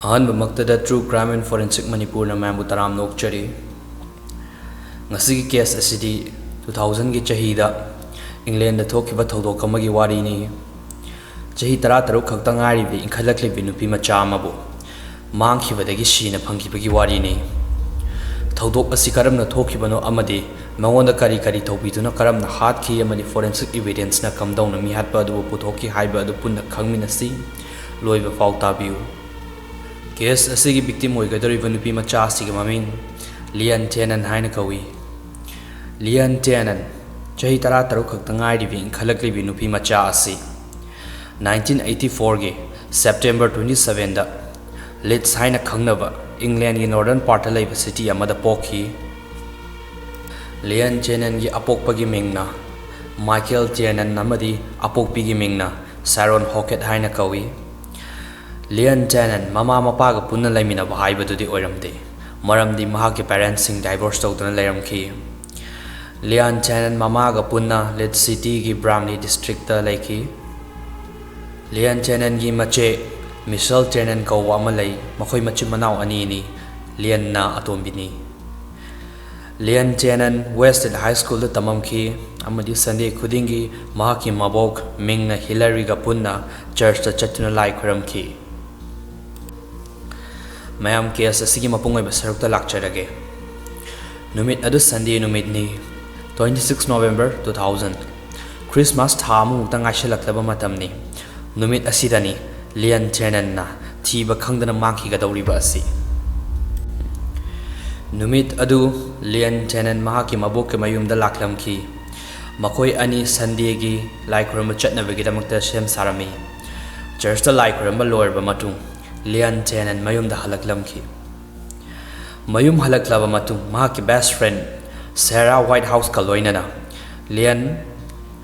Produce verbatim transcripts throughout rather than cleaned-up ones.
ꯑꯍꯥꯟꯕꯃꯛꯇꯗ True Crime and Forensic ꯃꯅꯤꯄꯨꯔꯅ ꯃꯌꯥꯝꯕꯨ ꯇꯔꯥꯝꯅ ꯑꯣꯛꯆꯔꯤ꯫ ꯉꯁꯤꯒꯤ ꯀꯦꯁ ꯑꯁꯤꯗꯤ ꯇꯨ ꯊꯥꯎꯖꯟꯒꯤ ꯆꯍꯤꯗ ꯏꯪꯂꯦꯟꯗ ꯊꯣꯛꯈꯤꯕ ꯊꯧꯗꯣꯛ ꯑꯃꯒꯤ ꯋꯥꯔꯤꯅꯤ꯫ ꯆꯍꯤ ꯇꯔꯥꯇꯔꯨꯛ ꯈꯛꯇ ꯉꯥꯏꯔꯤꯕꯤ ꯏꯟꯈꯠꯂꯛꯂꯤꯕꯤ ꯅꯨꯄꯤ ꯃꯆꯥ ꯑꯃꯕꯨ ꯃꯥꯡꯈꯤꯕꯗꯒꯤ ꯁꯤꯅ ꯐꯪꯈꯤꯕꯒꯤ ꯋꯥꯔꯤꯅꯤ꯫ ꯊꯧꯗꯣꯛ ꯑꯁꯤ ꯀꯔꯝꯅ ꯊꯣꯛꯈꯤꯕꯅꯣ ꯑꯃꯗꯤ ꯃꯉꯣꯟꯗ ꯀꯔꯤ ꯀꯔꯤ ꯇꯧꯕꯤꯗꯨꯅ ꯀꯔꯝꯅ ꯍꯥꯠꯈꯤ ꯑꯃꯗꯤ forensic evidenceꯅ ꯀꯝꯗꯧꯅ ꯃꯤꯍꯥꯠꯄ ꯑꯗꯨꯕꯨ ꯄꯨꯊꯣꯛꯈꯤ ꯍꯥꯏꯕ ꯑꯗꯨ ꯄꯨꯟꯅ ꯈꯪꯃꯤꯟꯅꯁꯤ꯫ ꯂꯣꯏꯕ ꯐꯥꯎ ꯇꯥꯕꯤꯌꯨ꯫ ꯀꯦꯁ ꯑꯁꯤꯒꯤ victim ꯑꯣꯏꯒꯗꯧꯔꯤꯕ ꯅꯨꯄꯤ ꯃꯆꯥ ꯑꯁꯤꯒꯤ ꯃꯃꯤꯡ ꯂꯤꯌꯟ ꯇꯦꯅꯟ ꯍꯥꯏꯅ ꯀꯧꯏ꯫ ꯂꯤꯌꯟ ꯇꯦꯅꯟ, ꯆꯍꯤ ꯇꯔꯥꯇꯔꯨꯛ ꯈꯛꯇ ꯉꯥꯏꯔꯤꯕꯤ ꯏꯟꯈꯠꯂꯛꯂꯤꯕꯤ ꯅꯨꯄꯤ ꯃꯆꯥ ꯑꯁꯤ nineteen eighty fourꯒꯤ September twenty sevenꯗ Leeds ꯍꯥꯏꯅ ꯈꯪꯅꯕ ꯏꯪꯂꯦꯟꯒꯤ northern partꯇ ꯂꯩꯕ city ꯑꯃꯗ ꯄꯣꯛꯈꯤ꯫ ꯂꯤꯌꯟ ꯇꯦꯅꯟꯒꯤ ꯑꯄꯣꯛꯄꯒꯤ ꯃꯤꯡꯅ ꯃꯥꯏꯀꯦꯜ ꯇꯦꯅꯟ ꯑꯃꯗꯤ ꯑꯄꯣꯛꯄꯤꯒꯤ ꯃꯤꯡꯅ ꯁꯥꯔꯣꯟ ꯍꯣꯀꯦꯠ ꯍꯥꯏꯅ ꯀꯧꯏ꯫ ꯂꯤꯌꯟ ꯇꯦꯅꯟ ꯃꯃꯥ ꯃꯄꯥꯒ ꯄꯨꯟꯅ ꯂꯩꯃꯤꯟꯅꯕ ꯍꯥꯏꯕꯗꯨꯗꯤ ꯑꯣꯏꯔꯝꯗꯦ, ꯃꯔꯝꯗꯤ ꯃꯍꯥꯛꯀꯤ parentsꯁꯤꯡ divorce ꯇꯧꯗꯨꯅ ꯂꯩꯔꯝꯈꯤ꯫ ꯂꯤꯌꯟ ꯇꯦꯅꯟ ꯃꯃꯥꯒ ꯄꯨꯟꯅ Leeds cityꯒꯤ Bramley districtꯇ ꯂꯩꯈꯤ꯫ ꯂꯤꯌꯟ ꯇꯦꯅꯟꯒꯤ ꯃꯆꯦ ꯃꯤꯁꯦꯜ ꯇꯦꯅꯟ ꯀꯧꯕ ꯑꯃ ꯂꯩ꯫ ꯃꯈꯣꯏ ꯃꯆꯤꯟ ꯃꯅꯥꯎ ꯑꯅꯤꯅꯤ꯫ ꯂꯤꯌꯟꯅ ꯑꯇꯣꯝꯕꯤꯅꯤ꯫ ꯂꯤꯌꯟ ꯇꯦꯅꯟ Westhill High Schoolꯗ ꯇꯝꯃꯝꯈꯤ ꯑꯃꯗꯤ Sunday ꯈꯨꯗꯤꯡꯒꯤ ꯃꯍꯥꯛꯀꯤ ꯃꯕꯣꯛ ꯃꯤꯡꯅ ꯍꯤꯂꯥꯔꯤꯒ ꯄꯨꯟꯅ churchꯇ ꯆꯠꯇꯨꯅ ꯂꯥꯏ ꯈꯨꯔꯝꯈꯤ꯫ ꯃꯌꯥꯝ, ꯀꯦꯁ ꯑꯁꯤꯒꯤ ꯃꯄꯨꯡ ꯑꯣꯏꯕ ꯁꯔꯨꯛꯇ ꯂꯥꯛꯆꯔꯒꯦ꯫ ꯅꯨꯃꯤꯠ ꯑꯗꯨ Sunday ꯅꯨꯃꯤꯠꯅꯤ, twenty six November two thousand꯫ Christmas ꯊꯥ ꯑꯃꯃꯨꯛꯇ ꯉꯥꯏꯁꯤꯜꯂꯛꯂꯕ ꯃꯇꯝꯅꯤ꯫ ꯅꯨꯃꯤꯠ ꯑꯁꯤꯗꯅꯤ ꯂꯤꯌꯟ ꯇꯦꯅꯟꯅ ꯊꯤꯕ ꯈꯪꯗꯅ ꯃꯥꯡꯈꯤꯒꯗꯧꯔꯤꯕ ꯑꯁꯤ꯫ ꯅꯨꯃꯤꯠ ꯑꯗꯨ ꯂꯤꯌꯟ ꯇꯦꯅꯟ ꯃꯍꯥꯛꯀꯤ ꯃꯕꯣꯛꯀꯤ ꯃꯌꯨꯝꯗ ꯂꯥꯛꯂꯝꯈꯤ꯫ ꯃꯈꯣꯏ ꯑꯅꯤ Sundayꯒꯤ ꯂꯥꯏ ꯈꯨꯔꯨꯝꯕ ꯆꯠꯅꯕꯒꯤꯗꯃꯛꯇ ꯁꯦꯝ ꯁꯥꯔꯝꯃꯤ꯫ Churchꯇ ꯂꯥꯏ ꯈꯨꯔꯨꯝꯕ ꯂꯣꯏꯔꯕ ꯃꯇꯨꯡ, ꯂꯤꯌꯟ ꯇꯦꯅꯟ ꯃꯌꯨꯝꯗ ꯍꯜꯂꯛꯂꯝꯈꯤ꯫ ꯃꯌꯨꯝ ꯍꯜꯂꯛꯂꯕ ꯃꯇꯨꯡ, ꯃꯍꯥꯛꯀꯤ best friend Sarah Whitehouseꯀ ꯂꯣꯏꯅꯅ ꯂꯤꯌꯟ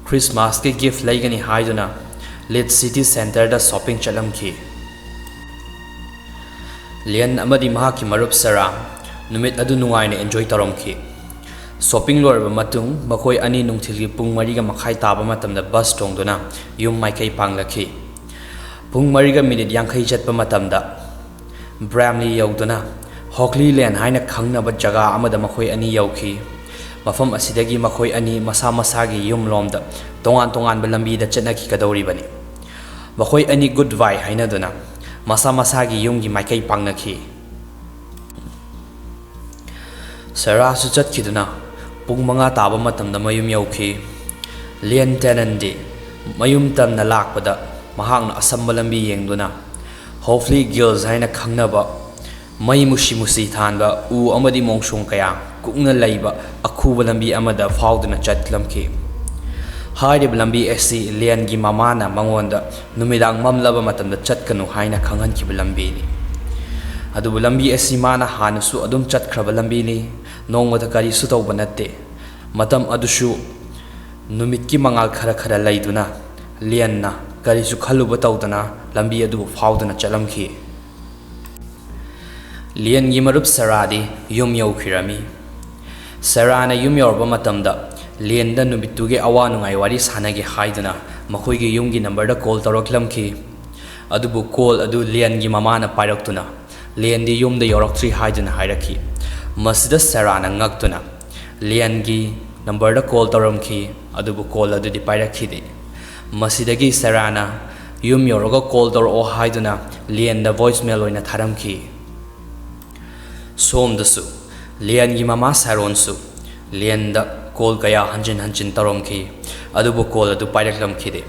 Christmasꯀꯤ gift ꯂꯩꯒꯅꯤ ꯍꯥꯏꯗꯨꯅ Leeds city centreꯗ shopping ꯆꯠꯂꯝꯈꯤ꯫ ꯂꯤꯌꯟ ꯑꯃꯗꯤ ꯃꯍꯥꯛꯀꯤ ꯃꯔꯨꯞ ꯁꯦꯔꯥ ꯅꯨꯃꯤꯠ ꯑꯗꯨ ꯅꯨꯡꯉꯥꯏꯅ enjoy ꯇꯧꯔꯝꯈꯤ꯫ Shopping ꯂꯣꯏꯔꯕ ꯃꯇꯨꯡ, ꯃꯈꯣꯏ ꯑꯅꯤ ꯅꯨꯡꯊꯤꯜꯒꯤ ꯄꯨꯡ ꯃꯔꯤꯒ ꯃꯈꯥꯏ ꯇꯥꯕ ꯃꯇꯝꯗ bus ꯇꯣꯡꯗꯨꯅ ꯌꯨꯝ ꯃꯥꯏꯀꯩ ꯄꯥꯡꯂꯛꯈꯤ꯫ ꯄꯨꯡ ꯃꯔꯤꯒ minute ꯌꯥꯡꯈꯩ ꯆꯠꯄ ꯃꯇꯝꯗ, ꯕ꯭ꯔꯥꯝꯂꯤ ꯌꯧꯗꯨꯅ ꯍꯣꯛꯂꯤ ꯂꯦꯟ ꯍꯥꯏꯅ ꯈꯪꯅꯕ ꯖꯒꯥ ꯑꯃꯗ ꯃꯈꯣꯏ ꯑꯅꯤ ꯌꯧꯈꯤ꯫ ꯃꯐꯝ ꯑꯁꯤꯗꯒꯤ ꯃꯈꯣꯏ ꯑꯅꯤ ꯃꯁꯥ ꯃꯁꯥꯒꯤ ꯌꯨꯝꯂꯣꯝꯗ ꯇꯣꯉꯥꯟ ꯇꯣꯉꯥꯟꯕ ꯂꯝꯕꯤꯗ ꯆꯠꯅꯈꯤꯒꯗꯧꯔꯤꯕꯅꯤ꯫ ꯃꯈꯣꯏ ꯑꯅꯤ ꯒꯨꯗ ꯕꯥꯏ ꯍꯥꯏꯅꯗꯨꯅ ꯃꯁꯥ ꯃꯁꯥꯒꯤ ꯌꯨꯝꯒꯤ ꯃꯥꯏꯀꯩ ꯄꯥꯡꯅꯈꯤ꯫ ꯁꯦꯔꯥꯁꯨ ꯆꯠꯈꯤꯗꯨꯅ ꯄꯨꯡ ꯃꯉꯥ ꯇꯥꯕ ꯃꯇꯝꯗ ꯃꯌꯨꯝ ꯌꯧꯈꯤ꯫ ꯂꯤꯌꯟ ꯇꯦꯅꯟꯗꯤ ꯃꯌꯨꯝ ꯇꯝꯅ ꯂꯥꯛꯄꯗ ꯃꯍꯥꯛꯅ ꯑꯁꯝꯕ ꯂꯝꯕꯤ ꯌꯦꯡꯗꯨꯅ ꯍꯣꯞꯂꯤ ꯒꯤꯜꯁ ꯍꯥꯏꯅ ꯈꯪꯅꯕ ꯃꯩ ꯃꯨꯁꯤ ꯃꯨꯁꯤ ꯊꯥꯟꯕ ꯎ ꯑꯃꯗꯤ ꯃꯣꯡꯁꯣꯡ ꯀꯌꯥ ꯀꯨꯡꯅ ꯂꯩꯕ ꯑꯈꯨꯕ ꯂꯝꯕꯤ ꯑꯃꯗ ꯐꯥꯎꯗꯨꯅ ꯆꯠꯂꯝꯈꯤ꯫ ꯍꯥꯏꯔꯤꯕ ꯂꯝꯕꯤ ꯑꯁꯤ ꯂꯤꯌꯟꯒꯤ ꯃꯃꯥꯅ ꯃꯉꯣꯟꯗ ꯅꯨꯃꯤꯗꯥꯡ ꯃꯝꯂꯕ ꯃꯇꯝꯗ ꯆꯠꯀꯅꯨ ꯍꯥꯏꯅ ꯈꯪꯍꯟꯈꯤꯕ ꯂꯝꯕꯤꯅꯤ꯫ ꯑꯗꯨꯕꯨ ꯂꯝꯕꯤ ꯑꯁꯤ ꯃꯥꯅ ꯍꯥꯟꯅꯁꯨ ꯑꯗꯨꯝ ꯆꯠꯈ꯭ꯔꯕ ꯂꯝꯕꯤꯅꯤ꯫ ꯅꯣꯡꯃꯇ ꯀꯔꯤꯁꯨ ꯇꯧꯕ ꯅꯠꯇꯦ꯫ ꯃꯇꯝ ꯑꯗꯨꯁꯨ ꯅꯨꯃꯤꯠꯀꯤ ꯃꯉꯥꯜ ꯈꯔ ꯈꯔ ꯂꯩꯗꯨꯅ ꯂꯤꯌꯟꯅ ꯀꯔꯤꯁꯨ ꯈꯜꯂꯨꯕ ꯇꯧꯗꯅ ꯂꯝꯕꯤ ꯑꯗꯨꯕꯨ ꯐꯥꯎꯗꯨꯅ ꯆꯠꯂꯝꯈꯤ꯫ ꯂꯤꯌꯟꯒꯤ ꯃꯔꯨꯞ ꯁꯦꯔꯥꯗꯤ ꯌꯨꯝ ꯌꯧꯈꯤꯔꯝꯃꯤ꯫ ꯁꯦꯔꯥꯅ ꯌꯨꯝ ꯌꯧꯔꯕ ꯃꯇꯝꯗ ꯂꯤꯌꯟꯗ ꯅꯨꯃꯤꯠꯇꯨꯒꯤ ꯑꯋꯥ ꯅꯨꯡꯉꯥꯏ ꯋꯥꯔꯤ ꯁꯥꯟꯅꯒꯦ ꯍꯥꯏꯗꯨꯅ ꯃꯈꯣꯏꯒꯤ ꯌꯨꯝꯒꯤ ꯅꯝꯕꯔꯗ ꯀꯣꯜ ꯇꯧꯔꯛꯂꯝꯈꯤ꯫ ꯑꯗꯨꯕꯨ ꯀꯣꯜ ꯑꯗꯨ ꯂꯤꯌꯟꯒꯤ ꯃꯃꯥꯅ ꯄꯥꯏꯔꯛꯇꯨꯅ ꯂꯤꯌꯟꯗꯤ ꯌꯨꯝꯗ ꯌꯧꯔꯛꯇ꯭ꯔꯤ ꯍꯥꯏꯗꯨꯅ ꯍꯥꯏꯔꯛꯈꯤ꯫ ꯃꯁꯤꯗ ꯁꯦꯔꯥꯅ ꯉꯛꯇꯨꯅ ꯂꯤꯌꯟꯒꯤ ꯅꯝꯕꯔꯗ ꯀꯣꯜ ꯇꯧꯔꯝꯈꯤ, ꯑꯗꯨꯕꯨ ꯀꯣꯜ ꯑꯗꯨꯗꯤ ꯄꯥꯏꯔꯛꯈꯤꯗꯦ꯫ ꯃꯁꯤꯗꯒꯤ ꯁꯦꯔꯥꯅ ꯌꯨꯝ ꯌꯧꯔꯒ ꯀꯣꯜ ꯇꯧꯔꯛꯑꯣ ꯍꯥꯏꯗꯨꯅ ꯂꯤꯌꯟꯗ ꯚꯣꯏꯁꯃꯦꯜ ꯑꯣꯏꯅ ꯊꯥꯔꯝꯈꯤ꯫ ꯁꯣꯝꯗꯁꯨ ꯂꯤꯌꯟꯒꯤ ꯃꯃꯥ ꯁꯥꯔꯣꯟꯁꯨ ꯂꯤꯌꯟꯗ ꯀꯣꯜ ꯀꯌꯥ ꯍꯟꯖꯤꯟ ꯍꯟꯖꯤꯟ ꯇꯧꯔꯝꯈꯤ, ꯑꯗꯨꯕꯨ ꯀꯣꯜ ꯑꯗꯨ ꯄꯥꯏꯔꯛꯂꯝꯈꯤꯗꯦ꯫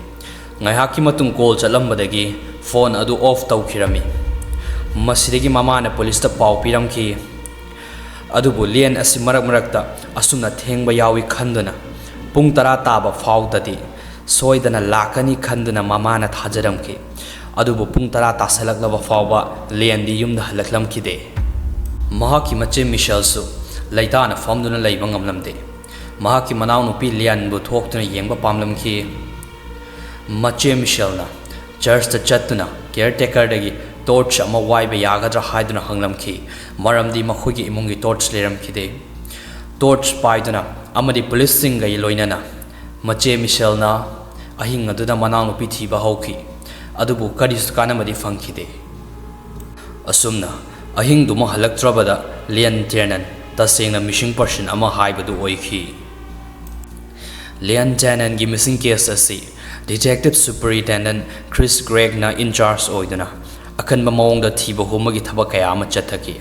ꯉꯥꯏꯍꯥꯛꯀꯤ ꯃꯇꯨꯡ ꯀꯣꯜ ꯆꯠꯂꯝꯕꯗꯒꯤ ꯐꯣꯟ ꯑꯗꯨ ꯑꯣꯐ ꯇꯧꯈꯤꯔꯝꯃꯤ꯫ ꯃꯁꯤꯗꯒꯤ ꯃꯃꯥꯅ ꯄꯨꯂꯤꯁꯇ ꯄꯥꯎ ꯄꯤꯔꯝꯈꯤ꯫ ꯑꯗꯨꯕꯨ ꯂꯤꯌꯟ ꯑꯁꯤ ꯃꯔꯛ ꯃꯔꯛꯇ ꯑꯁꯨꯝꯅ ꯊꯦꯡꯕ ꯌꯥꯎꯏ ꯈꯟꯗꯨꯅ ꯄꯨꯡ ꯇꯔꯥ ꯇꯥꯕ ꯐꯥꯎꯗꯗꯤ ꯁꯣꯏꯗꯅ ꯂꯥꯛꯀꯅꯤ ꯈꯟꯗꯨꯅ ꯃꯃꯥꯅ ꯊꯥꯖꯔꯝꯈꯤ꯫ ꯑꯗꯨꯕꯨ ꯄꯨꯡ ꯇꯔꯥ ꯇꯥꯁꯜꯂꯛꯂꯕ ꯐꯥꯎꯕ ꯂꯤꯌꯟꯗꯤ ꯌꯨꯝꯗ ꯍꯜꯂꯛꯂꯝꯈꯤꯗꯦ꯫ ꯃꯍꯥꯛꯀꯤ ꯃꯆꯦ ꯃꯤꯁꯦꯜꯁꯨ ꯂꯩꯇꯥꯅ ꯐꯝꯗꯨꯅ ꯂꯩꯕ ꯉꯝꯂꯝꯗꯦ꯫ ꯃꯍꯥꯛꯀꯤ ꯃꯅꯥꯎꯅꯨꯄꯤ ꯂꯤꯌꯟꯕꯨ ꯊꯣꯛꯇꯨꯅ ꯌꯦꯡꯕ ꯄꯥꯝꯂꯝꯈꯤ꯫ ꯃꯆꯦ ꯃꯤꯁꯦꯜꯅ ꯆꯔꯆꯇ ꯆꯠꯇꯨꯅ ꯀꯤꯌꯔꯇꯦꯀꯔꯗꯒꯤ ꯇꯣꯔꯆ ꯑꯃ ꯋꯥꯏꯕ ꯌꯥꯒꯗ꯭ꯔꯥ ꯍꯥꯏꯗꯨꯅ ꯍꯪꯂꯝꯈꯤ, ꯃꯔꯝꯗꯤ ꯃꯈꯣꯏꯒꯤ ꯏꯃꯨꯡꯒꯤ ꯇꯣꯔꯆ ꯂꯩꯔꯝꯈꯤꯗꯦ꯫ ꯇꯣꯔꯆ ꯄꯥꯏꯗꯨꯅ ꯑꯃꯗꯤ ꯄꯨꯂꯤꯁꯁꯤꯡꯒ ꯂꯣꯏꯅꯅ ꯃꯆꯦ ꯃꯤꯁꯦꯜꯅ ꯑꯍꯤꯡ ꯑꯗꯨꯗ ꯃꯅꯥꯎꯅꯨꯄꯤ ꯊꯤꯕ ꯍꯧꯈꯤ, ꯑꯗꯨꯕꯨ ꯀꯔꯤꯁꯨ ꯀꯥꯟꯅꯕꯗꯤ ꯐꯪꯈꯤꯗꯦ꯫ ꯑꯁꯨꯝꯅ ꯑꯍꯤꯡꯗꯨꯃ ꯍꯜꯂꯛꯇ꯭ꯔꯕꯗ ꯂꯤꯌꯟ ꯇꯦꯅꯟ ꯇꯁꯦꯡꯅ ꯃꯤꯁꯤꯡ ꯄꯔꯁꯟ ꯑꯃ ꯍꯥꯏꯕꯗꯨ ꯑꯣꯏꯈꯤ꯫ ꯂꯤꯌꯟ ꯇꯦꯅꯟꯒꯤ ꯃꯤꯁꯤꯡ ꯀꯦꯁ ꯑꯁꯤ ꯗꯤꯇꯦꯛꯇꯤꯚ ꯁꯨꯄꯔꯤꯟꯇꯦꯟꯗꯦꯟꯠ ꯀ꯭ꯔꯤꯁ ꯒ꯭ꯔꯦꯒꯅ ꯏꯟꯆꯥꯔꯖ ꯑꯣꯏꯗꯨꯅ ꯑꯀꯟꯕ ꯃꯑꯣꯡꯗ ꯊꯤꯕ ꯍꯨꯝꯕꯒꯤ ꯊꯕꯛ ꯀꯌꯥ ꯑꯃ ꯆꯠꯊꯈꯤ꯫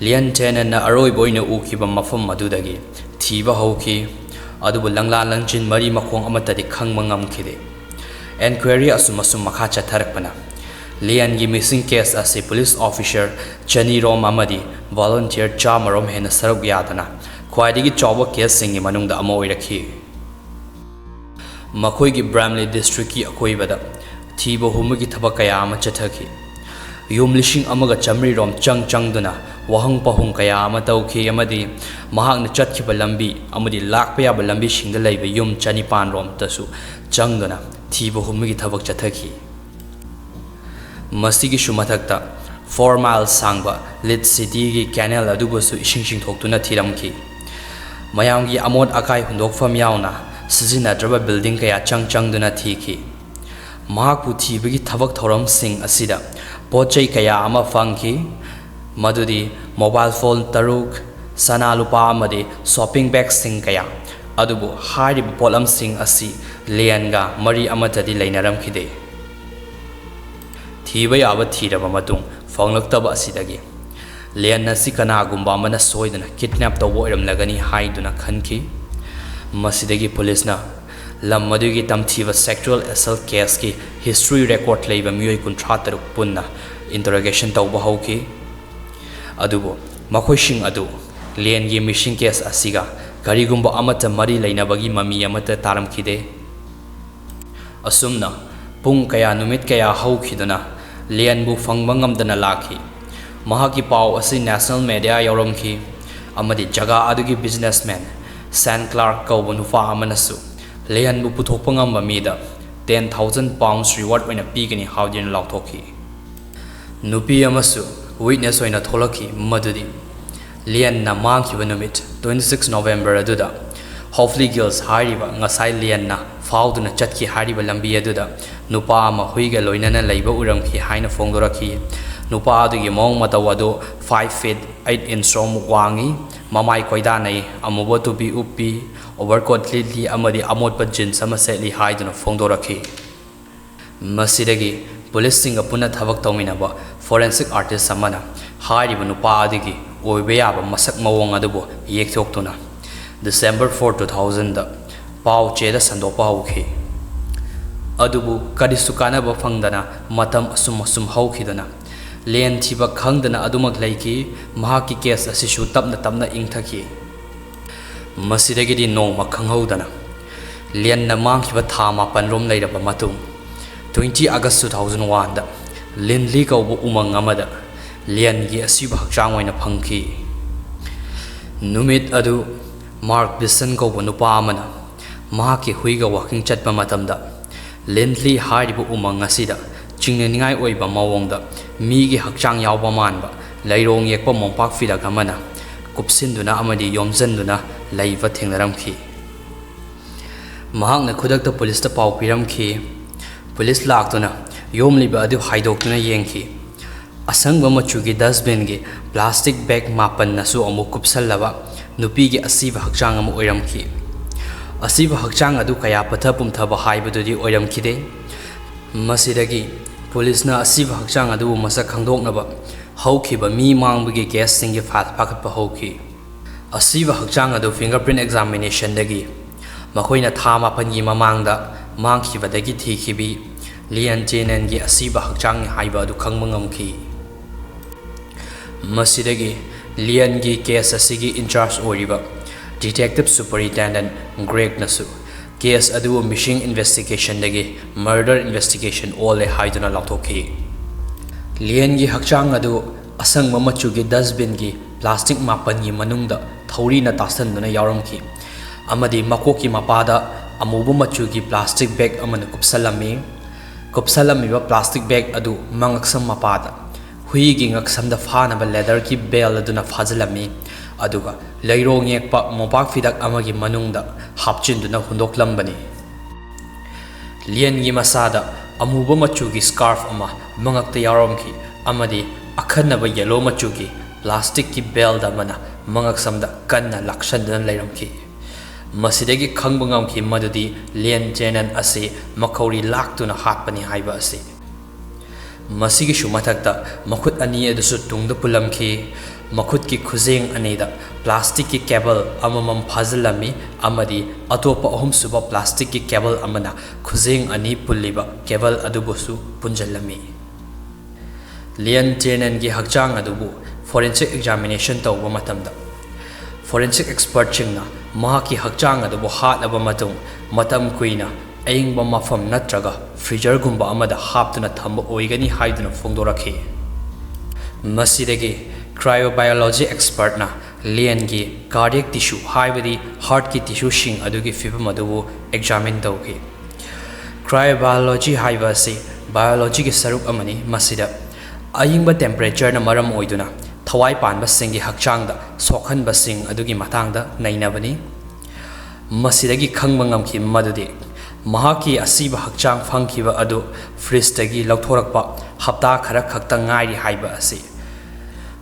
ꯂꯤꯌꯟ ꯇꯦꯅꯟꯅ ꯑꯔꯣꯏꯕ ꯑꯣꯏꯅ ꯎꯈꯤꯕ ꯃꯐꯝ ꯑꯗꯨꯗꯒꯤ ꯊꯤꯕ ꯍꯧꯈꯤ, ꯑꯗꯨꯕꯨ ꯂꯪꯂꯥ ꯂꯪꯆꯤꯟ ꯃꯔꯤ ꯃꯈꯣꯡ ꯑꯃꯠꯇꯗꯤ ꯈꯪꯕ ꯉꯝꯈꯤꯗꯦ꯫ ꯑꯦꯟꯀ꯭ꯋꯥꯏꯔꯤ ꯑꯁꯨꯝ ꯑꯁꯨꯝ ꯃꯈꯥ ꯆꯠꯊꯔꯛꯄꯅ ꯂꯤꯌꯟꯒꯤ ꯃꯤꯁꯤꯡ ꯀꯦꯁ ꯑꯁꯤ ꯄꯨꯂꯤꯁ ꯑꯣꯐꯤꯁꯔ ꯆꯅꯤꯔꯣꯝ ꯑꯃꯗꯤ ꯚꯣꯂꯨꯟꯇꯤꯌꯔ ꯆꯥꯝꯃꯔꯣꯝ ꯍꯦꯟꯅ ꯁꯔꯨꯛ ꯌꯥꯗꯅ ꯈ꯭ꯋꯥꯏꯗꯒꯤ ꯆꯥꯎꯕ ꯀꯦꯁꯁꯤꯡꯒꯤ ꯃꯅꯨꯡꯗ ꯑꯃ ꯑꯣꯏꯔꯛꯈꯤ꯫ ꯃꯈꯣꯏꯒꯤ ꯕ꯭ꯔꯥꯝꯂꯤ ꯗꯤꯁꯇ꯭ꯔꯤꯛꯀꯤ ꯑꯀꯣꯏꯕꯗ ꯊꯤꯕ ꯍꯨꯝꯕꯒꯤ ꯊꯕꯛ ꯀꯌꯥ ꯑꯃ ꯆꯠꯊꯈꯤ꯫ ꯌꯨꯝ ꯂꯤꯁꯤꯡ ꯑꯃꯒ ꯆꯥꯃꯔꯤꯔꯣꯝ ꯆꯪ ꯆꯪꯗꯨꯅ ꯋꯥꯍꯪ ꯄꯥꯎꯍꯪ ꯀꯌꯥ ꯑꯃ ꯇꯧꯈꯤ ꯑꯃꯗꯤ ꯃꯍꯥꯛꯅ ꯆꯠꯈꯤꯕ ꯂꯝꯕꯤ ꯑꯃꯗꯤ ꯂꯥꯛꯄ ꯌꯥꯕ ꯂꯝꯕꯤꯁꯤꯡꯗ ꯂꯩꯕ ꯌꯨꯝ ꯆꯅꯤꯄꯥꯟꯔꯣꯝꯗꯁꯨ ꯆꯪꯗꯨꯅ ꯊꯤꯕ ꯍꯨꯝꯕꯒꯤ ꯊꯕꯛ ꯆꯠꯊꯈꯤ꯫ ꯃꯁꯤꯒꯤꯁꯨ ꯃꯊꯛꯇ ꯐꯣꯔ ꯃꯥꯏꯜ ꯁꯥꯡꯕ ꯂꯤꯗ ꯁꯤꯇꯤꯒꯤ ꯀꯦꯅꯦꯜ ꯑꯗꯨꯕꯨꯁꯨ ꯏꯁꯤꯡ ꯆꯤꯡꯊꯣꯛꯇꯨꯅ ꯊꯤꯔꯝꯈꯤ꯫ ꯃꯌꯥꯝꯒꯤ ꯑꯃꯣꯠ ꯑꯀꯥꯏ ꯍꯨꯟꯗꯣꯛꯐꯝ ꯌꯥꯎꯅ ꯁꯤꯖꯤꯟꯅꯗ꯭ꯔꯕ ꯕꯤꯜꯗꯤꯡ ꯀꯌꯥ ꯆꯪ ꯆꯪꯗꯨꯅ ꯊꯤꯈꯤ꯫ ꯃꯍꯥꯛꯄꯨ ꯊꯤꯕꯒꯤ ꯊꯕꯛ ꯊꯧꯔꯝꯁꯤꯡ ꯑꯁꯤꯗ ꯄꯣꯠ ꯆꯩ ꯀꯌꯥ ꯑꯃ ꯐꯪꯈꯤ, ꯃꯗꯨꯗꯤ ꯃꯣꯕꯥꯏꯜ ꯐꯣꯟ ꯇꯔꯨꯛ, ꯁꯅꯥ ꯂꯨꯄꯥ ꯑꯃꯗꯤ ꯁꯣꯄꯤꯡ ꯕꯦꯒꯁꯤꯡ ꯀꯌꯥ꯫ ꯑꯗꯨꯕꯨ ꯍꯥꯏꯔꯤꯕ ꯄꯣꯠꯂꯝꯁꯤꯡ ꯑꯁꯤ ꯂꯤꯌꯟꯒ ꯃꯔꯤ ꯑꯃꯠꯇꯗꯤ ꯂꯩꯅꯔꯝꯈꯤꯗꯦ꯫ ꯊꯤꯕ ꯌꯥꯕ ꯊꯤꯔꯕ ꯃꯇꯨꯡ ꯐꯪꯂꯛꯇꯕ ꯑꯁꯤꯗꯒꯤ ꯂꯤꯌꯟ ꯑꯁꯤ ꯀꯅꯥꯒꯨꯝꯕ ꯑꯃꯅ ꯁꯣꯏꯗꯅ ꯀꯤꯗꯅꯦꯞ ꯇꯧꯕ ꯑꯣꯏꯔꯝꯂꯒꯅꯤ ꯍꯥꯏꯗꯨꯅ ꯈꯟꯈꯤ꯫ ꯃꯁꯤꯗꯒꯤ ꯄꯨꯂꯤꯁꯅ ꯂꯝ ꯑꯗꯨꯒꯤ ꯇꯝꯊꯤꯕ ꯁꯦꯛꯁꯨꯑꯦꯜ ꯑꯦꯁꯜꯠ ꯀꯦꯁꯀꯤ ꯍꯤꯁꯇ꯭ꯔꯤ ꯔꯦꯀꯣꯔꯗ ꯂꯩꯕ ꯃꯤꯑꯣꯏ ꯀꯨꯟꯊ꯭ꯔꯥ ꯇꯔꯨꯛ ꯄꯨꯟꯅ ꯏꯟꯇꯔꯣꯒꯦꯁꯟ ꯇꯧꯕ ꯍꯧꯈꯤ꯫ ꯑꯗꯨꯕꯨ ꯃꯈꯣꯏꯁꯤꯡ ꯑꯗꯨ ꯂꯤꯌꯟꯒꯤ ꯃꯤꯁꯤꯡ ꯀꯦꯁ ꯑꯁꯤꯒ ꯀꯔꯤꯒꯨꯝꯕ ꯑꯃꯠꯇ ꯃꯔꯤ ꯂꯩꯅꯕꯒꯤ ꯃꯃꯤ ꯑꯃꯠꯇ ꯇꯥꯔꯝꯈꯤꯗꯦ꯫ ꯑꯁꯨꯝꯅ ꯄꯨꯡ ꯀꯌꯥ ꯅꯨꯃꯤꯠ ꯀꯌꯥ ꯍꯧꯈꯤꯗꯨꯅ ꯂꯤꯌꯟꯕꯨ ꯐꯪꯕ ꯉꯝꯗꯅ ꯂꯥꯛꯈꯤ꯫ ꯃꯍꯥꯛꯀꯤ ꯄꯥꯎ ꯑꯁꯤ ꯅꯦꯁꯅꯦꯜ ꯃꯦꯗꯤꯌꯥ ꯌꯥꯎꯔꯝꯈꯤ ꯑꯃꯗꯤ ꯖꯒꯥ ꯑꯗꯨꯒꯤ ꯕꯤꯖꯤꯅꯦꯁꯃꯦꯟ ꯁꯦꯟ ꯀ꯭ꯂꯥꯔꯛ ꯀꯧꯕ ꯅꯨꯄꯥ ꯑꯃꯅꯁꯨ ꯂꯤꯌꯟꯕꯨ ꯄꯨꯊꯣꯛꯄ ꯉꯝꯕ ꯃꯤꯗ ten thousand pounds reward ꯑꯣꯏꯅ ꯄꯤꯒꯅꯤ ꯍꯥꯏꯗꯨꯅ ꯂꯥꯎꯊꯣꯛꯈꯤ꯫ ꯅꯨꯄꯤ ꯑꯃꯁꯨ ꯋꯤꯠꯅꯦꯁ ꯑꯣꯏꯅ ꯊꯣꯛꯂꯛꯈꯤ, ꯃꯗꯨꯗꯤ ꯂꯤꯌꯟꯅ ꯃꯥꯡꯈꯤꯕ ꯅꯨꯃꯤꯠ twenty six November ꯑꯗꯨꯗ ꯍꯣꯞꯂꯤ ꯒꯤꯜꯁ ꯍꯥꯏꯔꯤꯕ ꯉꯁꯥꯏ ꯂꯤꯌꯟꯅ ꯐꯥꯎꯗꯨꯅ ꯆꯠꯈꯤ ꯍꯥꯏꯔꯤꯕ ꯂꯝꯕꯤ ꯑꯗꯨꯗ ꯅꯨꯄꯥ ꯑꯃ ꯍꯨꯏꯒ ꯂꯣꯏꯅꯅ ꯂꯩꯕ ꯎꯔꯝꯈꯤ ꯍꯥꯏꯅ ꯐꯣꯡꯗꯣꯔꯛꯈꯤ꯫ ꯅꯨꯄꯥ ꯑꯗꯨꯒꯤ ꯃꯑꯣꯡ ꯃꯇꯧ ꯑꯗꯨ five feet eight inch ꯔꯣꯝꯃꯨꯛ ꯋꯥꯡꯏ, ꯃꯃꯥꯏ ꯀꯣꯏꯗꯥꯅꯩ, ꯑꯃꯨꯕ ꯇꯨꯄꯤ ꯎꯞꯄꯤ, overcoat ꯂꯤꯠꯂꯤ ꯑꯃꯗꯤ ꯑꯃꯣꯠꯄ jeans ꯑꯃ ꯁꯦꯠꯂꯤ ꯍꯥꯏꯗꯨꯅ ꯐꯣꯡꯗꯣꯔꯛꯈꯤ꯫ ꯃꯁꯤꯗꯒꯤ ꯄꯨꯂꯤꯁꯁꯤꯡꯒ ꯄꯨꯟꯅ ꯊꯕꯛ ꯇꯧꯃꯤꯟꯅꯕ forensic artist ꯑꯃꯅ ꯍꯥꯏꯔꯤꯕ ꯅꯨꯄꯥ ꯑꯗꯨꯒꯤ ꯑꯣꯏꯕ ꯌꯥꯕ ꯃꯁꯛ ꯃꯑꯣꯡ ꯑꯗꯨꯕꯨ ꯌꯦꯛꯊꯣꯛꯇꯨꯅ December four, two thousand ꯗ ꯄꯥꯎ ꯆꯦꯗ ꯁꯟꯗꯣꯛꯄ ꯍꯧꯈꯤ꯫ ꯑꯗꯨꯕꯨ ꯀꯔꯤꯁꯨ ꯀꯥꯟꯅꯕ ꯐꯪꯗꯅ ꯃꯇꯝ ꯑꯁꯨꯝ ꯑꯁꯨꯝ ꯍꯧꯈꯤꯗꯨꯅ ꯂꯦꯟ ꯊꯤꯕ ꯈꯪꯗꯅ ꯑꯗꯨꯃꯛ ꯂꯩꯈꯤ꯫ ꯃꯍꯥꯛꯀꯤ case ꯑꯁꯤꯁꯨ ꯇꯞꯅ ꯇꯞꯅ ꯏꯪꯊꯈꯤ꯫ ꯃꯁꯤꯗꯒꯤꯗꯤ ꯅꯣꯡꯃ ꯈꯪꯍꯧꯗꯅ ꯂꯦꯟꯅ ꯃꯥꯡꯈꯤꯕ ꯊꯥ ꯃꯥꯄꯟ ꯔꯣꯝ ꯂꯩꯔꯕ ꯃꯇꯨꯡ, twenty August two thousand one ꯗ ꯂꯤꯟꯂꯤ ꯀꯧꯕ ꯎꯃꯪ ꯑꯃꯗ ꯂꯦꯟꯒꯤ ꯑꯁꯤꯕ ꯍꯛꯆꯥꯡ ꯑꯣꯏꯅ ꯐꯪꯈꯤ꯫ ꯅꯨꯃꯤꯠ ꯑꯗꯨ ꯃꯥꯔꯛ ꯕꯤꯁꯟ ꯀꯧꯕ ꯅꯨꯄꯥ ꯑꯃꯅ ꯃꯍꯥꯛꯀꯤ ꯍꯨꯏꯒ walking ꯆꯠꯄ ꯃꯇꯝꯗ ꯂꯤꯟꯂꯤ ꯍꯥꯏꯔꯤꯕ ꯎꯃꯪ ꯑꯁꯤꯗ ꯆꯤꯡꯅꯅꯤꯡꯉꯥꯏ ꯑꯣꯏꯕ ꯃꯑꯣꯡꯗ ꯃꯤꯒꯤ ꯍꯛꯆꯥꯡ ꯌꯥꯎꯕ ꯃꯥꯟꯕ ꯂꯩꯔꯣꯡ ꯌꯦꯛꯄ ꯃꯣꯝꯄꯥꯛ ꯐꯤꯗꯛ ꯑꯃꯅ ꯀꯨꯞꯁꯤꯟꯗꯨꯅ ꯑꯃꯗꯤ ꯌꯣꯝꯁꯤꯟꯗꯨꯅ ꯂꯩꯕ ꯊꯦꯡꯅꯔꯝꯈꯤ꯫ ꯃꯍꯥꯛꯅ ꯈꯨꯗꯛꯇ ꯄꯨꯂꯤꯁꯇ ꯄꯥꯎ ꯄꯤꯔꯝꯈꯤ꯫ ꯄꯨꯂꯤꯁ ꯂꯥꯛꯇꯨꯅ ꯌꯣꯝꯂꯤꯕ ꯑꯗꯨ ꯍꯥꯏꯗꯣꯛꯇꯨꯅ ꯌꯦꯡꯈꯤ꯫ ꯑꯁꯪꯕ ꯃꯆꯨꯒꯤ dustbin ꯒꯤ plastic bag ꯃꯥꯄꯟꯅꯁꯨ ꯑꯃꯨꯛ ꯀꯨꯞꯁꯜꯂꯕ ꯅꯨꯄꯤꯒꯤ ꯑꯁꯤꯕ ꯍꯛꯆꯥꯡ ꯑꯃ ꯑꯣꯏꯔꯝꯈꯤ꯫ ꯑꯁꯤꯕ ꯍꯛꯆꯥꯡ ꯑꯗꯨ ꯀꯌꯥ ꯄꯠꯊ ꯄꯨꯝꯊꯕ ꯍꯥꯏꯕꯗꯨꯗꯤ ꯑꯣꯏꯔꯝꯈꯤꯗꯦ꯫ ꯃꯁꯤꯗꯒꯤ ꯄꯨꯂꯤꯁꯅ ꯑꯁꯤꯕ ꯍꯛꯆꯥꯡ ꯑꯗꯨꯕꯨ ꯃꯁꯛ ꯈꯪꯗꯣꯛꯅꯕ ꯍꯧꯈꯤꯕ ꯃꯤ ꯃꯥꯡꯕꯒꯤ case ꯁꯤꯡꯒꯤ file ꯐꯥꯒꯠꯄ ꯍꯧꯈꯤ꯫ ꯑꯁꯤꯕ ꯍꯛꯆꯥꯡ ꯑꯗꯨ fingerprint examination ꯗꯒꯤ ꯃꯈꯣꯏꯅ ꯊꯥ ꯃꯥꯄꯟꯒꯤ ꯃꯃꯥꯡꯗ ꯃꯥꯡꯈꯤꯕꯗꯒꯤ ꯊꯤꯈꯤꯕꯤ ꯂꯤꯌꯟ ꯆꯦꯅꯦꯟꯒꯤ ꯑꯁꯤꯕ ꯍꯛꯆꯥꯡꯅꯤ ꯍꯥꯏꯕ ꯑꯗꯨ ꯈꯪꯕ ꯉꯝꯈꯤ꯫ ꯃꯁꯤꯗꯒꯤ ꯂꯤꯌꯟꯒꯤ case ꯑꯁꯤꯒꯤ in charge ꯑꯣꯏꯔꯤꯕ detective superintendent ꯒ꯭ꯔꯦꯒꯅꯁꯨ case ꯑꯗꯨꯕꯨ missing investigation ꯗꯒꯤ murder investigation ꯑꯣꯜꯂꯦ ꯍꯥꯏꯗꯨꯅ ꯂꯥꯎꯊꯣꯛꯈꯤ꯫ ꯂꯤꯌꯟꯒꯤ ꯍꯛꯆꯥꯡ ꯑꯗꯨ ꯑꯁꯪꯕ ꯃꯆꯨꯒꯤ dustbin ꯒꯤ plastic ꯃꯥꯄꯟꯒꯤ ꯃꯅꯨꯡꯗ ꯊꯧꯔꯤꯅ ꯇꯥꯁꯟꯗꯨꯅ ꯌꯥꯎꯔꯝꯈꯤ ꯑꯃꯗꯤ ꯃꯀꯣꯛꯀꯤ ꯃꯄꯥꯗ ꯑꯃꯨꯕ ꯃꯆꯨꯒꯤ plastic bag ꯑꯃꯅ ꯀꯨꯞꯁꯜꯂꯝꯃꯤ꯫ ꯀꯨꯞꯁꯜꯂꯝꯃꯤꯕ plastic bag ꯑꯗꯨ ꯃꯉꯛꯁꯝ ꯃꯄꯥꯗ ꯍꯨꯏꯒꯤ ꯉꯛꯁꯝꯗ ꯐꯥꯅꯕ leather ꯒꯤ belt ꯑꯗꯨꯅ ꯐꯥꯖꯤꯜꯂꯝꯃꯤ, ꯑꯗꯨꯒ ꯂꯩꯔꯣꯡ ꯌꯦꯛꯄ ꯃꯣꯝꯄꯥꯛ ꯐꯤꯗꯛ ꯑꯃꯒꯤ ꯃꯅꯨꯡꯗ ꯍꯥꯞꯆꯤꯟꯗꯨꯅ ꯍꯨꯟꯗꯣꯛꯂꯝꯕꯅꯤ꯫ ꯂꯤꯌꯟꯒꯤ ꯃꯁꯥꯗ ꯑꯃꯨꯕ ꯃꯆꯨꯒꯤ scarf ꯑꯃ ꯃꯉꯛꯇ ꯌꯥꯎꯔꯝꯈꯤ, ꯑꯃꯗꯤ ꯑꯈꯟꯅꯕ ꯌꯦꯂꯣ ꯃꯆꯨꯒꯤ ꯄ꯭ꯂꯥꯁꯇꯤꯛꯀꯤ ꯕꯦꯜꯠ ꯑꯃꯅ ꯃꯉꯛꯁꯝꯗ ꯀꯟꯅ ꯂꯥꯛꯁꯟꯗꯨꯅ ꯂꯩꯔꯝꯈꯤ꯫ ꯃꯁꯤꯗꯒꯤ ꯈꯪꯕ ꯉꯝꯈꯤ ꯃꯗꯨꯗꯤ ꯂꯤꯌꯟ ꯖꯦꯅꯟ ꯑꯁꯤ ꯃꯈꯧꯔꯤ ꯂꯥꯛꯇꯨꯅ ꯍꯥꯠꯄꯅꯤ ꯍꯥꯏꯕ ꯑꯁꯤ꯫ ꯃꯁꯤꯒꯤꯁꯨ ꯃꯊꯛꯇ ꯃꯈꯨꯠ ꯑꯅꯤ ꯑꯗꯨꯁꯨ ꯇꯨꯡꯗ ꯄꯨꯜꯂꯝꯈꯤ꯫ ꯃꯈꯨꯠꯀꯤ ꯈꯨꯖꯦꯡ ꯑꯅꯤꯗ ꯄ꯭ꯂꯥꯁꯇꯤꯛꯀꯤ ꯀꯦꯕꯜ ꯑꯃꯃꯝ ꯐꯥꯖꯤꯜꯂꯝꯃꯤ ꯑꯃꯗꯤ ꯑꯇꯣꯞꯄ ꯑꯍꯨꯝꯁꯨꯕ ꯄ꯭ꯂꯥꯁꯇꯤꯛꯀꯤ ꯀꯦꯕꯜ ꯑꯃꯅ ꯈꯨꯖꯦꯡ ꯑꯅꯤ ꯄꯨꯜꯂꯤꯕ ꯀꯦꯕꯜ ꯑꯗꯨꯕꯨꯁꯨ ꯄꯨꯟꯖꯜꯂꯝꯃꯤ꯫ ꯂꯤꯌꯟ ꯖꯦꯅꯟꯒꯤ ꯍꯛꯆꯥꯡ ꯑꯗꯨꯕꯨ ꯐꯣꯔꯦꯟꯁꯤꯛ ꯑꯦꯛꯖꯥꯃꯤꯅꯦꯁꯟ ꯇꯧꯕ ꯃꯇꯝꯗ, ꯐꯣꯔꯦꯟꯁꯤꯛ ꯑꯦꯛꯁꯄꯔꯠꯁꯤꯡꯅ ꯃꯍꯥꯛꯀꯤ ꯍꯛꯆꯥꯡ ꯑꯗꯨꯕꯨ ꯍꯥꯠꯂꯕ ꯃꯇꯨꯡ ꯃꯇꯝ ꯀꯨꯏꯅ ꯑꯏꯪꯕ ꯃꯐꯝ ꯅꯠꯇ꯭ꯔꯒ ꯐ꯭ꯔꯤꯖꯔꯒꯨꯝꯕ ꯑꯃꯗ ꯍꯥꯞꯇꯨꯅ ꯊꯝꯕ ꯑꯣꯏꯒꯅꯤ ꯍꯥꯏꯗꯨꯅ ꯐꯣꯡꯗꯣꯔꯛꯈꯤ꯫ ꯃꯁꯤꯗꯒꯤ ꯀ꯭ꯔꯥꯏꯑꯣꯕꯥꯏꯑꯣꯂꯣꯖꯤ ꯑꯦꯛꯁꯄꯔꯠꯅ ꯂꯤꯌꯟꯒꯤ ꯀꯥꯔꯗꯤꯌꯦꯛ ꯇꯤꯁꯨ, ꯍꯥꯏꯕꯗꯤ ꯍꯥꯔꯠꯀꯤ ꯇꯤꯁꯨꯁꯤꯡ ꯑꯗꯨꯒꯤ ꯐꯤꯕꯝ ꯑꯗꯨꯕꯨ ꯑꯦꯛꯖꯥꯃꯤꯟ ꯇꯧꯈꯤ꯫ ꯀ꯭ꯔꯥꯏꯑꯣꯕꯥꯏꯑꯣꯂꯣꯖꯤ ꯍꯥꯏꯕ ꯑꯁꯤ ꯕꯥꯏꯑꯣꯂꯣꯖꯤꯒꯤ ꯁꯔꯨꯛ ꯑꯃꯅꯤ꯫ ꯃꯁꯤꯗ ꯑꯏꯪꯕ ꯇꯦꯝꯄꯔꯦꯆꯔꯅ ꯃꯔꯝ ꯑꯣꯏꯗꯨꯅ ꯊꯋꯥꯏ ꯄꯥꯟꯕꯁꯤꯡꯒꯤ ꯍꯛꯆꯥꯡꯗ ꯁꯣꯛꯍꯟꯕꯁꯤꯡ ꯑꯗꯨꯒꯤ ꯃꯇꯥꯡꯗ ꯅꯩꯅꯕꯅꯤ꯫ ꯃꯁꯤꯗꯒꯤ ꯈꯪꯕ ꯉꯝꯈꯤ ꯃꯗꯨꯗꯤ ꯃꯍꯥꯛꯀꯤ ꯑꯁꯤꯕ ꯍꯛꯆꯥꯡ ꯐꯪꯈꯤꯕ ꯑꯗꯨ ꯐ꯭ꯔꯤꯖꯇꯒꯤ ꯂꯧꯊꯣꯔꯛꯄ ꯍꯞꯇꯥ ꯈꯔ ꯈꯛꯇ ꯉꯥꯏꯔꯤ ꯍꯥꯏꯕ ꯑꯁꯤ꯫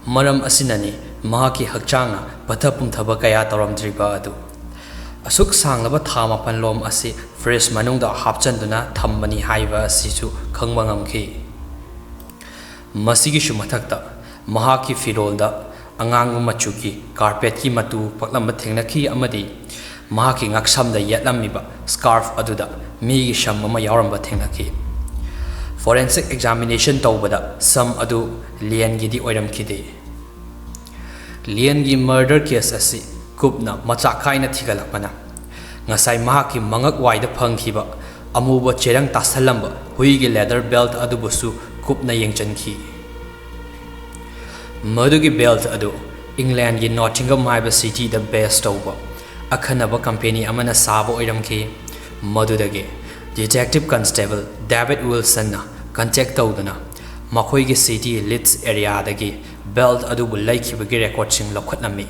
ꯃꯔꯝ ꯑꯁꯤꯅꯅꯤ ꯃꯍꯥꯛꯀꯤ ꯍꯛꯆꯥꯡꯅ ꯄꯠꯊ ꯄꯨꯝꯊꯕ ꯀꯌꯥ ꯇꯧꯔꯝꯗ꯭ꯔꯤꯕ ꯑꯗꯨ꯫ ꯑꯁꯨꯛ ꯁꯥꯡꯂꯕ ꯊꯥ ꯃꯥꯄꯟ ꯂꯣꯝ ꯑꯁꯤ ꯐ꯭ꯔꯤꯖ ꯃꯅꯨꯡꯗ ꯍꯥꯞꯆꯟꯗꯨꯅ ꯊꯝꯕꯅꯤ ꯍꯥꯏꯕ ꯑꯁꯤꯁꯨ ꯈꯪꯕ ꯉꯝꯈꯤ꯫ ꯃꯁꯤꯒꯤꯁꯨ ꯃꯊꯛꯇ ꯃꯍꯥꯛꯀꯤ ꯐꯤꯔꯣꯜꯗ ꯑꯉꯥꯡꯕ ꯃꯆꯨꯒꯤ ꯀꯥꯔꯄꯦꯠꯀꯤ ꯃꯇꯨ ꯄꯛꯂꯝꯕ ꯊꯦꯡꯅꯈꯤ ꯑꯃꯗꯤ ꯃꯍꯥꯛꯀꯤ ꯉꯛꯁꯝꯗ ꯌꯦꯠꯂꯝꯃꯤꯕ ꯁ꯭ꯀꯥꯔꯐ ꯑꯗꯨꯗ ꯃꯤꯒꯤ ꯁꯝ ꯑꯃ ꯌꯥꯎꯔꯝꯕ ꯊꯦꯡꯅꯈꯤ꯫ ꯐꯣꯔꯦꯟꯁꯤꯛ ꯑꯦꯛꯖꯥꯃꯤꯅꯦꯁꯟ ꯇꯧꯕꯗ ꯁꯝ ꯑꯗꯨ ꯂꯤꯌꯟꯒꯤꯗꯤ ꯑꯣꯏꯔꯝꯈꯤꯗꯦ꯫ ꯂꯤꯌꯟꯒꯤ ꯃꯔꯗꯔ ꯀꯦꯁ ꯑꯁꯤ ꯀꯨꯞꯅ ꯃꯆꯥꯛ ꯈꯥꯏꯅ ꯊꯤꯒꯠꯂꯛꯄꯅ ꯉꯁꯥꯏ ꯃꯍꯥꯛꯀꯤ ꯃꯉꯛ ꯋꯥꯏꯗ ꯐꯪꯈꯤꯕ ꯑꯃꯨꯕ ꯆꯦꯔꯪ ꯇꯥꯁꯜꯂꯝꯕ ꯍꯨꯏꯒꯤ ꯂꯦꯗꯔ ꯕꯦꯜꯠ ꯑꯗꯨꯕꯨꯁꯨ ꯀꯨꯞꯅ ꯌꯦꯡꯁꯤꯟꯈꯤ꯫ ꯃꯗꯨꯒꯤ ꯕꯦꯜꯠ ꯑꯗꯨ ꯏꯪꯂꯦꯟꯒꯤ ꯅꯣꯇꯤꯡꯍꯝ ꯍꯥꯏꯕ ꯁꯤꯇꯤꯗ ꯕꯦꯁ ꯇꯧꯕ ꯑꯈꯟꯅꯕ ꯀꯝꯄꯦꯅꯤ ꯑꯃꯅ ꯁꯥꯕ ꯑꯣꯏꯔꯝꯈꯤ꯫ ꯃꯗꯨꯗꯒꯤ ꯗꯤꯇꯦꯛꯇꯤꯚ ꯀꯟꯁꯇꯦꯕꯜ ꯗꯦꯕꯤꯗ ꯋꯤꯜꯁꯟꯅ ꯀꯟꯇꯦꯛ ꯇꯧꯗꯨꯅ ꯃꯈꯣꯏꯒꯤ ꯁꯤꯇꯤ ꯂꯤꯗꯁ ꯑꯦꯔꯤꯌꯥꯗꯒꯤ ꯕꯦꯜꯠ ꯑꯗꯨꯕꯨ ꯂꯩꯈꯤꯕꯒꯤ ꯔꯦꯀꯣꯔꯗꯁꯤꯡ ꯂꯧꯈꯠꯂꯝꯃꯤ꯫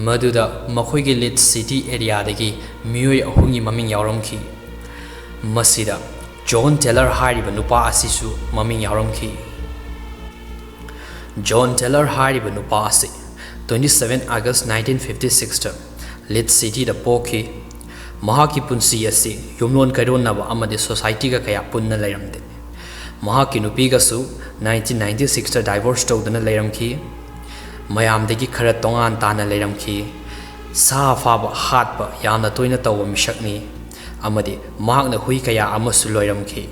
ꯃꯗꯨꯗ ꯃꯈꯣꯏꯒꯤ ꯂꯤꯗ ꯁꯤꯇꯤ ꯑꯦꯔꯤꯌꯥꯗꯒꯤ ꯃꯤꯑꯣꯏ ꯑꯍꯨꯝꯒꯤ ꯃꯃꯤꯡ ꯌꯥꯎꯔꯝꯈꯤ꯫ ꯃꯁꯤꯗ ꯖꯣꯟ ꯇꯦꯂꯔ ꯍꯥꯏꯔꯤꯕ ꯅꯨꯄꯥ ꯑꯁꯤꯁꯨ ꯃꯃꯤꯡ ꯌꯥꯎꯔꯝꯈꯤ꯫ ꯖꯣꯟ ꯇꯦꯂꯔ ꯍꯥꯏꯔꯤꯕ ꯅꯨꯄꯥ ꯑꯁꯤ twenty seven August nineteen fifty sixꯇ ꯂꯤꯗ ꯁꯤꯇꯤꯗ ꯄꯣꯛꯈꯤ꯫ ꯃꯍꯥꯛꯀꯤ ꯄꯨꯟꯁꯤ ꯑꯁꯤ ꯌꯨꯝꯂꯣꯟ ꯀꯩꯔꯣꯟꯅꯕ ꯑꯃꯗꯤ ꯁꯣꯁꯥꯏꯇꯤꯒ ꯀꯌꯥ ꯄꯨꯟꯅ ꯂꯩꯔꯝꯗꯦ꯫ ꯃꯍꯥꯛꯀꯤ ꯅꯨꯄꯤꯒꯁꯨ nineteen ninety sixꯇ ꯗꯥꯏꯚꯣꯔꯁ ꯇꯧꯗꯨꯅ ꯂꯩꯔꯝꯈꯤ꯫ ꯃꯌꯥꯝꯗꯒꯤ ꯈꯔ ꯇꯣꯉꯥꯟ ꯇꯥꯅ ꯂꯩꯔꯝꯈꯤ꯫ ꯁꯥ ꯐꯥꯕ, ꯍꯥꯠꯄ ꯌꯥꯝꯅ ꯇꯣꯏꯅ ꯇꯧꯕ ꯃꯤꯁꯛꯅꯤ, ꯑꯃꯗꯤ ꯃꯍꯥꯛꯅ ꯍꯨꯏ ꯀꯌꯥ ꯑꯃꯁꯨ ꯂꯣꯏꯔꯝꯈꯤ꯫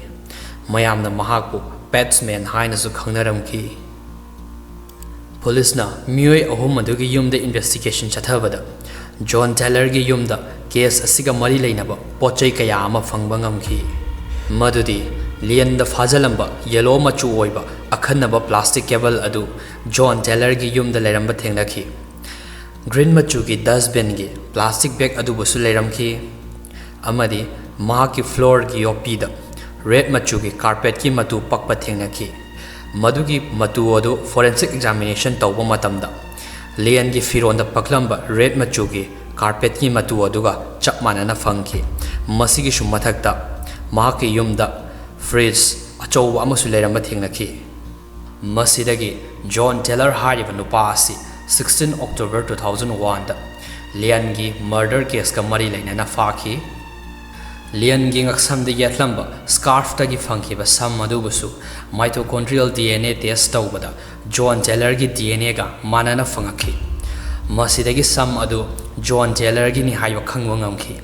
ꯃꯌꯥꯝꯅ ꯃꯍꯥꯛꯄꯨ ꯄꯦꯠꯁꯃꯦꯟ ꯍꯥꯏꯅꯁꯨ ꯈꯪꯅꯔꯝꯈꯤ꯫ ꯄꯨꯂꯤꯁꯅ ꯃꯤꯑꯣꯏ ꯑꯍꯨꯝ ꯑꯗꯨꯒꯤ ꯌꯨꯝꯗ ꯏꯟꯚꯦꯁꯇꯤꯒꯦꯁꯟ ꯆꯠꯊꯕꯗ, ꯖꯣꯟ ꯇꯦꯂꯔꯒꯤ ꯌꯨꯝꯗ ꯀꯦꯁ ꯑꯁꯤꯒ ꯃꯔꯤ ꯂꯩꯅꯕ ꯄꯣꯠ ꯆꯩ ꯀꯌꯥ ꯑꯃ ꯐꯪꯕ ꯉꯝꯈꯤ, ꯃꯗꯨꯗꯤ ꯂꯤꯌꯟꯗ ꯐꯥꯖꯤꯜꯂꯝꯕ ꯌꯦꯂꯣ ꯃꯆꯨ ꯑꯣꯏꯕ ꯑꯈꯟꯅꯕ ꯄ꯭ꯂꯥꯁꯇꯤꯛ ꯀꯦꯕꯜ ꯑꯗꯨ ꯖꯣꯟ ꯇꯦꯂꯔꯒꯤ ꯌꯨꯝꯗ ꯂꯩꯔꯝꯕ ꯊꯦꯡꯅꯈꯤ꯫ ꯒ꯭ꯔꯤꯟ ꯃꯆꯨꯒꯤ ꯗꯁꯕꯤꯟꯒꯤ ꯄ꯭ꯂꯥꯁꯇꯤꯛ ꯕꯦꯒ ꯑꯗꯨꯕꯨꯁꯨ ꯂꯩꯔꯝꯈꯤ, ꯑꯃꯗꯤ ꯃꯍꯥꯛꯀꯤ ꯐ꯭ꯂꯣꯔꯒꯤ ꯌꯣꯠꯄꯤꯗ ꯔꯦꯗ ꯃꯆꯨꯒꯤ ꯀꯥꯔꯄꯦꯠꯀꯤ ꯃꯇꯨ ꯄꯛꯄ ꯊꯦꯡꯅꯈꯤ꯫ ꯃꯗꯨꯒꯤ ꯃꯇꯨ ꯑꯗꯨ ꯐꯣꯔꯦꯟꯁꯤꯛ ꯑꯦꯛꯖꯥꯃꯤꯅꯦꯁꯟ ꯇꯧꯕ ꯃꯇꯝꯗ ꯂꯤꯌꯟꯒꯤ ꯐꯤꯔꯣꯟꯗ ꯄꯛꯂꯝꯕ ꯔꯦꯗ ꯃꯆꯨꯒꯤ ꯀꯥꯔꯄꯦꯠꯀꯤ ꯃꯇꯨ ꯑꯗꯨꯒ ꯆꯞ ꯃꯥꯟꯅꯅ ꯐꯪꯈꯤ꯫ ꯃꯁꯤꯒꯤꯁꯨ ꯃꯊꯛꯇ ꯃꯍꯥꯛꯀꯤ ꯌꯨꯝꯗ ꯐ꯭ꯔꯤꯖ ꯑꯆꯧꯕ ꯑꯃꯁꯨ ꯂꯩꯔꯝꯕ ꯊꯦꯡꯅꯈꯤ꯫ ꯃꯁꯤꯗꯒꯤ ꯖꯣꯟ ꯇꯦꯂꯔ ꯍꯥꯏꯔꯤꯕ ꯅꯨꯄꯥ ꯑꯁꯤ sixteen October two thousand oneꯗ ꯂꯤꯌꯟꯒꯤ ꯃꯔꯗꯔ ꯀꯦꯁꯀ ꯃꯔꯤ ꯂꯩꯅꯅ ꯐꯥꯈꯤ꯫ ꯂꯤꯌꯟꯒꯤ ꯉꯛꯁꯝꯗ ꯌꯦꯠꯂꯝꯕ ꯁ꯭ꯀꯥꯔꯐꯇꯒꯤ ꯐꯪꯈꯤꯕ ꯁꯝ ꯑꯗꯨꯕꯨꯁꯨ ꯃꯥꯏꯇꯣꯀꯣꯟꯗ꯭ꯔꯤꯌꯦꯜ ꯗꯤ ꯑꯦꯟ ꯑꯦ ꯇꯦꯁ ꯇꯧꯕꯗ ꯖꯣꯟ ꯇꯦꯂꯔꯒꯤ ꯗꯤ ꯑꯦꯟ ꯑꯦꯒ ꯃꯥꯟꯅꯅ ꯐꯪꯉꯛꯈꯤ꯫ ꯃꯁꯤꯗꯒꯤ ꯁꯝ ꯑꯗꯨ ꯖꯣꯟ ꯇꯦꯂꯔꯒꯤꯅꯤ ꯍꯥꯏꯕ ꯈꯪꯕ ꯉꯝꯈꯤ꯫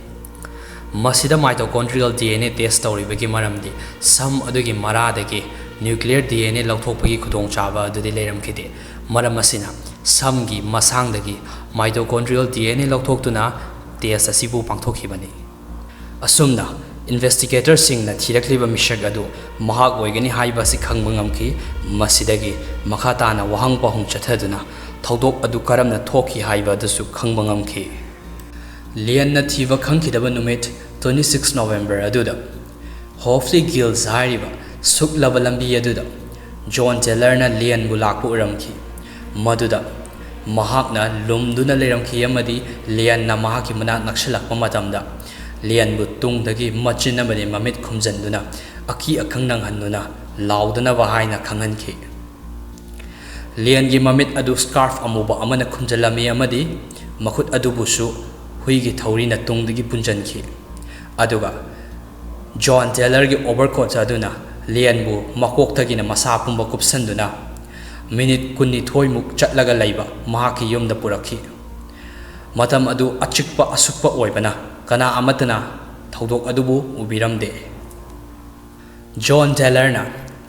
ꯃꯁꯤꯗ ꯃꯥꯏꯇꯣꯀꯣꯟꯗ꯭ꯔꯤꯌꯦꯜ ꯗꯤ ꯑꯦꯟ ꯑꯦ ꯇꯦꯁ ꯇꯧꯔꯤꯕꯒꯤ ꯃꯔꯝꯗꯤ ꯁꯝ ꯑꯗꯨꯒꯤ ꯃꯔꯥꯗꯒꯤ ꯅ꯭ꯌꯨꯀ꯭ꯂꯤꯌꯔ ꯗꯤ ꯑꯦꯟ ꯑꯦ ꯂꯧꯊꯣꯛꯄꯒꯤ ꯈꯨꯗꯣꯡꯆꯥꯕ ꯑꯗꯨꯗꯤ ꯂꯩꯔꯝꯈꯤꯗꯦ꯫ ꯃꯔꯝ ꯑꯁꯤꯅ ꯁꯝꯒꯤ ꯃꯁꯥꯡꯗꯒꯤ ꯃꯥꯏꯇꯣꯀꯣꯟꯗ꯭ꯔꯤꯌꯦꯜ ꯗꯤ ꯑꯦꯟ ꯑꯦ ꯂꯧꯊꯣꯛꯇꯨꯅ ꯇꯦꯁ ꯑꯁꯤꯕꯨ ꯄꯥꯡꯊꯣꯛꯈꯤꯕꯅꯤ꯫ ꯑꯁꯨꯝꯅ ꯏꯟꯚꯦꯁꯇꯤꯒꯦꯇꯔꯁꯤꯡꯅ ꯊꯤꯔꯛꯂꯤꯕ ꯃꯤꯁꯛ ꯑꯗꯨ ꯃꯍꯥꯛ ꯑꯣꯏꯒꯅꯤ ꯍꯥꯏꯕ ꯑꯁꯤ ꯈꯪꯕ ꯉꯝꯈꯤ꯫ ꯃꯁꯤꯗꯒꯤ ꯃꯈꯥ ꯇꯥꯅ ꯋꯥꯍꯪ ꯄꯥꯎꯍꯪ ꯆꯠꯊꯗꯨꯅ ꯊꯧꯗꯣꯛ ꯑꯗꯨ ꯀꯔꯝꯅ ꯊꯣꯛꯈꯤ ꯍꯥꯏꯕ ꯑꯗꯨꯁꯨ ꯈꯪꯕ ꯉꯝꯈꯤ꯫ ꯂꯤꯌꯟꯅ ꯊꯤꯕ ꯈꯪꯈꯤꯗꯕ ꯅꯨꯃꯤꯠ twenty six November ꯑꯗꯨꯗ ꯍꯣꯐꯂꯤ ꯒꯤꯜꯁ ꯍꯥꯏꯔꯤꯕ ꯁꯨꯛꯂꯕ ꯂꯝꯕꯤ ꯑꯗꯨꯗ ꯖꯣꯟ ꯇꯦꯂꯔꯅ ꯂꯤꯌꯟꯕꯨ ꯂꯥꯛꯄ ꯎꯔꯝꯈꯤ꯫ ꯃꯗꯨꯗ ꯃꯍꯥꯛꯅ ꯂꯨꯝꯗꯨꯅ ꯂꯩꯔꯝꯈꯤ ꯑꯃꯗꯤ ꯂꯤꯌꯟꯅ ꯃꯍꯥꯛꯀꯤ ꯃꯅꯥꯛ ꯅꯛꯁꯤꯜꯂꯛꯄ ꯃꯇꯝꯗ ꯂꯤꯌꯟꯕꯨ ꯇꯨꯡꯗꯒꯤ ꯃꯆꯤꯟ ꯑꯃꯗꯤ ꯃꯃꯤꯠ ꯈꯨꯝꯖꯤꯟꯗꯨꯅ ꯑꯀꯤ ꯑꯈꯪ ꯅꯪꯍꯟꯗꯨꯅ ꯂꯥꯎꯗꯅꯕ ꯍꯥꯏꯅ ꯈꯪꯍꯟꯈꯤ꯫ ꯂꯤꯌꯟꯒꯤ ꯃꯃꯤꯠ ꯑꯗꯨ ꯁ꯭ꯀꯥꯔꯐ ꯑꯃꯨꯕ ꯑꯃꯅ ꯈꯨꯝꯖꯤꯜꯂꯝꯃꯤ ꯑꯃꯗꯤ ꯃꯈꯨꯠ ꯑꯗꯨꯕꯨꯁꯨ ꯍꯨꯏꯒꯤ ꯊꯧꯔꯤꯅ ꯇꯨꯡꯗꯒꯤ ꯄꯨꯟꯖꯟꯈꯤ꯫ ꯑꯗꯨꯒ ꯖꯣꯟ ꯇꯦꯂꯔꯒꯤ ꯑꯣꯚꯔꯀꯣꯠ ꯑꯗꯨꯅ ꯂꯤꯌꯟꯕꯨ ꯃꯀꯣꯛꯇꯒꯤꯅ ꯃꯁꯥ ꯄꯨꯝꯕ ꯀꯨꯞꯁꯟꯗꯨꯅ ꯃꯤꯅꯤꯠ ꯀꯨꯟꯅꯤꯊꯣꯏꯃꯨꯛ ꯆꯠꯂꯒ ꯂꯩꯕ ꯃꯍꯥꯛꯀꯤ ꯌꯨꯝꯗ ꯄꯨꯔꯛꯈꯤ꯫ ꯃꯇꯝ ꯑꯗꯨ ꯑꯆꯤꯛꯄ ꯑꯁꯨꯛꯄ ꯑꯣꯏꯕꯅ ꯀꯅꯥ ꯑꯃꯠꯇꯅ ꯊꯧꯗꯣꯛ ꯑꯗꯨꯕꯨ ꯎꯕꯤꯔꯝꯗꯦ꯫ ꯖꯣꯟ ꯇꯦꯂꯔꯅ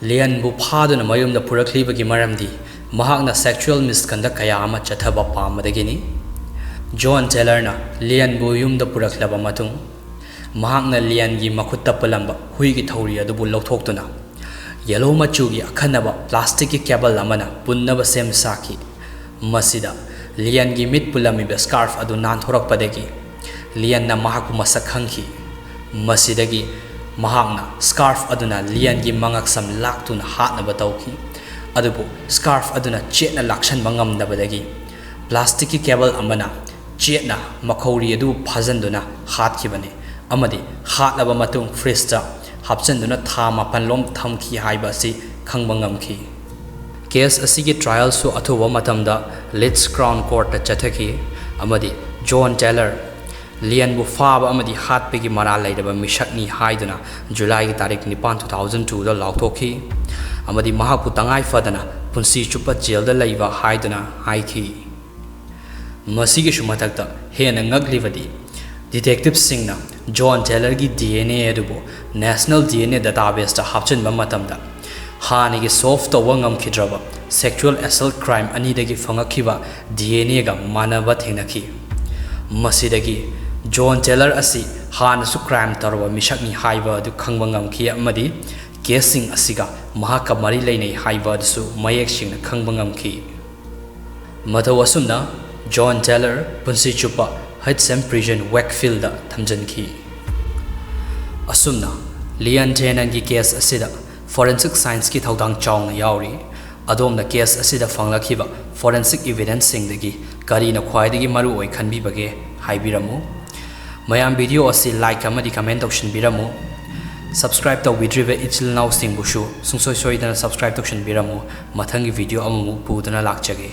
ꯂꯤꯌꯟꯕꯨ ꯐꯥꯗꯨꯅ ꯃꯌꯨꯝꯗ ꯄꯨꯔꯛꯂꯤꯕꯒꯤ ꯃꯔꯝꯗꯤ ꯃꯍꯥꯛꯅ sexual misconduct ꯀꯌꯥ ꯑꯃ ꯆꯠꯊꯕ ꯄꯥꯝꯕꯗꯒꯤꯅꯤ꯫ ꯖꯣꯟ ꯇꯦꯂꯔꯅ ꯂꯤꯌꯟꯕꯨ ꯌꯨꯝꯗ ꯄꯨꯔꯛꯂꯕ ꯃꯇꯨꯡ, ꯃꯍꯥꯛꯅ ꯂꯤꯌꯟꯒꯤ ꯃꯈꯨꯠꯇ ꯄꯨꯜꯂꯝꯕ ꯍꯨꯏꯒꯤ ꯊꯧꯔꯤ ꯑꯗꯨꯕꯨ ꯂꯧꯊꯣꯛꯇꯨꯅ ꯌꯦꯂꯣ ꯃꯆꯨꯒꯤ ꯑꯈꯟꯅꯕ ꯄ꯭ꯂꯥꯁꯇꯤꯛꯀꯤ ꯀꯦꯕꯜ ꯑꯃꯅ ꯄꯨꯟꯅꯕ ꯁꯦꯝ ꯁꯥꯈꯤ꯫ ꯃꯁꯤꯗ ꯂꯤꯌꯟꯒꯤ ꯃꯤꯠ ꯄꯨꯜꯂꯝꯃꯤꯕ ꯁ꯭ꯀꯥꯔꯐ ꯑꯗꯨ ꯅꯥꯟꯊꯣꯔꯛꯄꯗꯒꯤ ꯂꯤꯌꯟꯅ ꯃꯍꯥꯛꯄꯨ ꯃꯁꯛ ꯈꯪꯈꯤ꯫ ꯃꯁꯤꯗꯒꯤ ꯃꯍꯥꯛꯅ ꯁ꯭ꯀꯥꯔꯐ ꯑꯗꯨꯅ ꯂꯤꯌꯟꯒꯤ ꯃꯉꯛꯁꯝ ꯂꯥꯛꯇꯨꯅ ꯍꯥꯠꯅꯕ ꯇꯧꯈꯤ꯫ ꯑꯗꯨꯕꯨ ꯁ꯭ꯀꯥꯔꯐ ꯑꯗꯨꯅ ꯆꯦꯠꯅ ꯂꯥꯛꯁꯟꯕ ꯉꯝꯗꯕꯗꯒꯤ ꯄ꯭ꯂꯥꯁꯇꯤꯛꯀꯤ ꯀꯦꯕꯜ ꯑꯃꯅ ꯆꯦꯠꯅ ꯃꯈꯧꯔꯤ ꯑꯗꯨ ꯐꯥꯖꯤꯟꯗꯨꯅ ꯍꯥꯠꯈꯤꯕꯅꯤ ꯑꯃꯗꯤ ꯍꯥꯠꯂꯕ ꯃꯇꯨꯡ ꯐ꯭ꯔꯤꯖꯇ ꯍꯥꯞꯆꯤꯟꯗꯨꯅ ꯊꯥ ꯃꯥꯄꯜ ꯂꯣꯝ ꯊꯝꯈꯤ ꯍꯥꯏꯕ ꯑꯁꯤ ꯈꯪꯕ ꯉꯝꯈꯤ꯫ ꯀꯦꯁ ꯑꯁꯤꯒꯤ ꯇ꯭ꯔꯥꯏꯌꯦꯜꯁꯨ ꯑꯊꯨꯕ ꯃꯇꯝꯗ ꯂꯤꯗꯁ ꯀ꯭ꯔꯥꯎꯟ ꯀꯣꯔꯠꯇ ꯆꯠꯊꯈꯤ ꯑꯃꯗꯤ ꯖꯣꯟ ꯇꯦꯂꯔ ꯂꯤꯌꯟꯕꯨ ꯐꯥꯕ ꯑꯃꯗꯤ ꯍꯥꯠꯄꯒꯤ ꯃꯔꯥꯜ ꯂꯩꯔꯕ ꯃꯤꯁꯛꯅꯤ ꯍꯥꯏꯗꯨꯅ ꯖꯨꯂꯥꯏꯒꯤ ꯇꯥꯔꯤꯛ ꯅꯤꯄꯥꯟ, two thousand twoꯗ ꯂꯥꯎꯊꯣꯛꯈꯤ ꯑꯃꯗꯤ ꯃꯍꯥꯛꯄꯨ ꯇꯉꯥꯏ ꯐꯗꯅ ꯄꯨꯟꯁꯤ ꯆꯨꯞꯄ ꯖꯦꯜꯗ ꯂꯩꯕ ꯍꯥꯏꯗꯨꯅ ꯍꯥꯏꯈꯤ꯫ ꯃꯁꯤꯒꯤꯁꯨ ꯃꯊꯛꯇ ꯍꯦꯟꯅ ꯉꯛꯂꯤꯕꯗꯤ, ꯗꯤꯇꯦꯛꯇꯤꯚꯁꯤꯡꯅ ꯖꯣꯟ ꯇꯦꯂꯔꯒꯤ DNA ꯑꯗꯨꯕꯨ National DNA Databaseꯇ ꯍꯥꯞꯆꯤꯟꯕ ꯃꯇꯝꯗ ꯍꯥꯟꯅꯒꯤ ꯁꯣꯜꯚ ꯇꯧꯕ ꯉꯝꯈꯤꯗ꯭ꯔꯕ sexual assault crime ꯑꯅꯤꯗꯒꯤ ꯐꯪꯉꯛꯈꯤꯕ DNAꯒ ꯃꯥꯟꯅꯕ ꯊꯦꯡꯅꯈꯤ꯫ ꯃꯁꯤꯗꯒꯤ ꯖꯣꯟ ꯇꯦꯂꯔ ꯑꯁꯤ ꯍꯥꯟꯅꯁꯨ ꯀ꯭ꯔꯥꯏꯝ ꯇꯧꯔꯕ ꯃꯤꯁꯛꯅꯤ ꯍꯥꯏꯕ ꯑꯗꯨ ꯈꯪꯕ ꯉꯝꯈꯤ ꯑꯃꯗꯤ ꯀꯦꯁꯁꯤꯡ ꯑꯁꯤꯒ ꯃꯍꯥꯛꯀ ꯃꯔꯤ ꯂꯩꯅꯩ ꯍꯥꯏꯕ ꯑꯗꯨꯁꯨ ꯃꯌꯦꯛ ꯁꯦꯡꯅ ꯈꯪꯕ ꯉꯝꯈꯤ꯫ ꯃꯇꯧ ꯑꯁꯨꯝꯅ ꯖꯣꯟ ꯇꯦꯂꯔ ꯄꯨꯟꯁꯤ ꯆꯨꯞꯄ Hudson Prison Wakefield ꯊꯝꯖꯤꯟꯈꯤ꯫ ꯑꯁꯨꯝꯅ ꯂꯤꯌꯟ ꯇꯦꯅꯟꯒꯤ ꯀꯦꯁ ꯑꯁꯤꯗ forensic scienceꯀꯤ ꯊꯧꯗꯥꯡ ꯆꯥꯎꯅ ꯌꯥꯎꯔꯤ꯫ ꯑꯗꯣꯝꯅ ꯀꯦꯁ ꯑꯁꯤꯗ ꯐꯪꯂꯛꯈꯤꯕ forensic evidenceꯁꯤꯡꯗꯒꯤ ꯀꯔꯤꯅ ꯈ꯭ꯋꯥꯏꯗꯒꯤ ꯃꯔꯨ ꯑꯣꯏ ꯈꯟꯕꯤꯕꯒꯦ ꯍꯥꯏꯕꯤꯔꯝꯃꯨ꯫ ꯃꯌꯥꯝ video ꯑꯁꯤ like ꯑꯃꯗꯤ comment ꯇꯧꯁꯤꯟꯕꯤꯔꯝꯃꯨ꯫ Subscribe ꯇꯧꯕꯤꯗ꯭ꯔꯤꯕ ꯏꯆꯤꯜ ꯏꯅꯥꯎꯁꯤꯡꯕꯨꯁꯨ ꯁꯨꯡꯁꯣꯏ ꯁꯣꯏꯗꯅ subscribe ꯇꯧꯁꯤꯟꯕꯤꯔꯝꯃꯨ꯫ ꯃꯊꯪꯒꯤ video ꯑꯃꯃꯨꯛ ꯄꯨꯗꯨꯅ ꯂꯥꯛꯆꯒꯦ꯫